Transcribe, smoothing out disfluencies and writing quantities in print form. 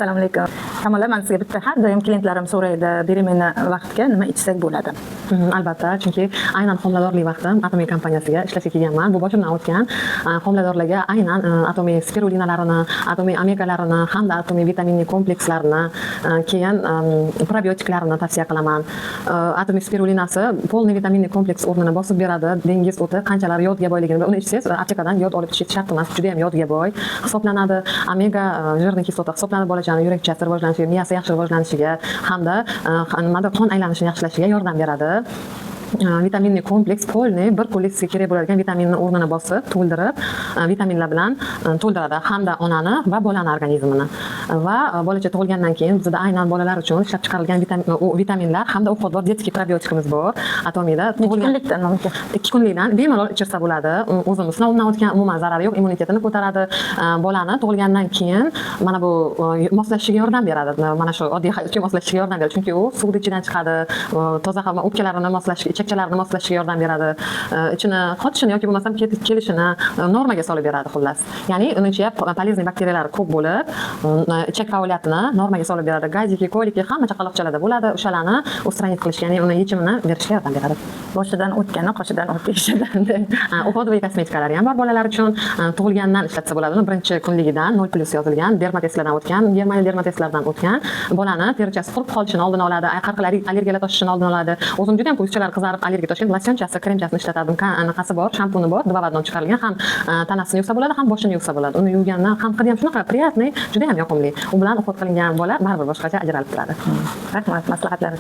Assalomu alaykum, Kamola. Man sizga bitta, har doim klientlarim so'raydi, беременна vaqtga nima ichsak bo'ladi? Albatta, chunki aynan homiladorlik vaqtim Atomy kompaniyasiga ishlashga kelganman. Bu boshimdan o'tgan. Homiladorlarga aynan Atomy spirulinalarini, Atomy omegalarini hamda Atomy vitaminli komplekslarini, keyin probiotiklarini tavsiya qilaman. Atomy spirulinasi полный vitaminli kompleks o'rnini bosib beradi. Dengiz o'ti qanchalar yodga boyligini, uni ichsangiz, aptekadan yod olib ichishingiz shart emas, juda ham yodga boy hisoblanadi. Omega жирный kislota hisoblanadi, bolachani yurakchasi rivojlanishiga, miyasi yaxshi rivojlanishiga hamda nimadir qon aylanishini yaxshilashiga yordam beradi. Vitaminli kompleks полный bir kunlik sizga kerak bo'ladigan vitaminni o'rnini bosib to'ldirib, vitaminlar bilan to'ldiradi hamda onani va bolani organizmini. Va bolacha tug'ilgandan keyin bizda aynan bolalar uchun ishlab chiqarilgan vitaminlar hamda уход bor, детский probiotikimiz bor Atomida. Necha kunlikdan mumkin? 2 kunlikdan bemalol ichirsa bo'ladi. O'zim sinovdan o'tgan, umuman zarari yo'q, immunitetini ko'taradi. Bolani tug'ilgandan keyin mana bu moslashishiga yordam beradi, mana shu oddiy hayotga moslashishiga yordam beradi, chunki u suvni ichidan chiqadi. Toza havo o'pkalarini moslashiga, ichakchalarini moslashishiga yordam beradi. Ichini qotishini yoki bo'lmasam kelishini normaga solib beradi, xullas. Ya'ni uni ichida полезный bakteriyalar ko'p bo'lib, ichak faoliyatini normaga solib beradi. Газики, колики hamma chaqaloqchalarda bo'ladi, o'shalarni устранить qilishga, ya'ni uni yechimini berishga yordam beradi. Boshidan o'tgani qoshidan o't deyishadi. Уходовый kosmetikalari ham bor bolalar uchun. Tug'ilgandan ishlatsa bo'ladi. Uni birinchi kunligidan 0+ yozilgan, dermatestlardan o'tgan, Germaniya dermatestlardan o'tgan. Bolani terichasi qurib qolishini oldini oladi, har xil allergiyalar toshishini oldini oladi. O'zim juda ham ko'zchalari qizarib, allergiya toshgan, losyonchasi, kremchasini ishlatardim. Anaqasi bor, shampuni bor, два в одном chiqarilgan, ham tanasini yuvsa bo'ladi, ham boshini yuvsa bo'ladi. Uni yuvgandan ham hidi ham shunaqa приятный, juda ham yoqimli. U bilan уход qilingan bola baribir boshqacha ajralib turadi. Rahmat maslahatlar uchun.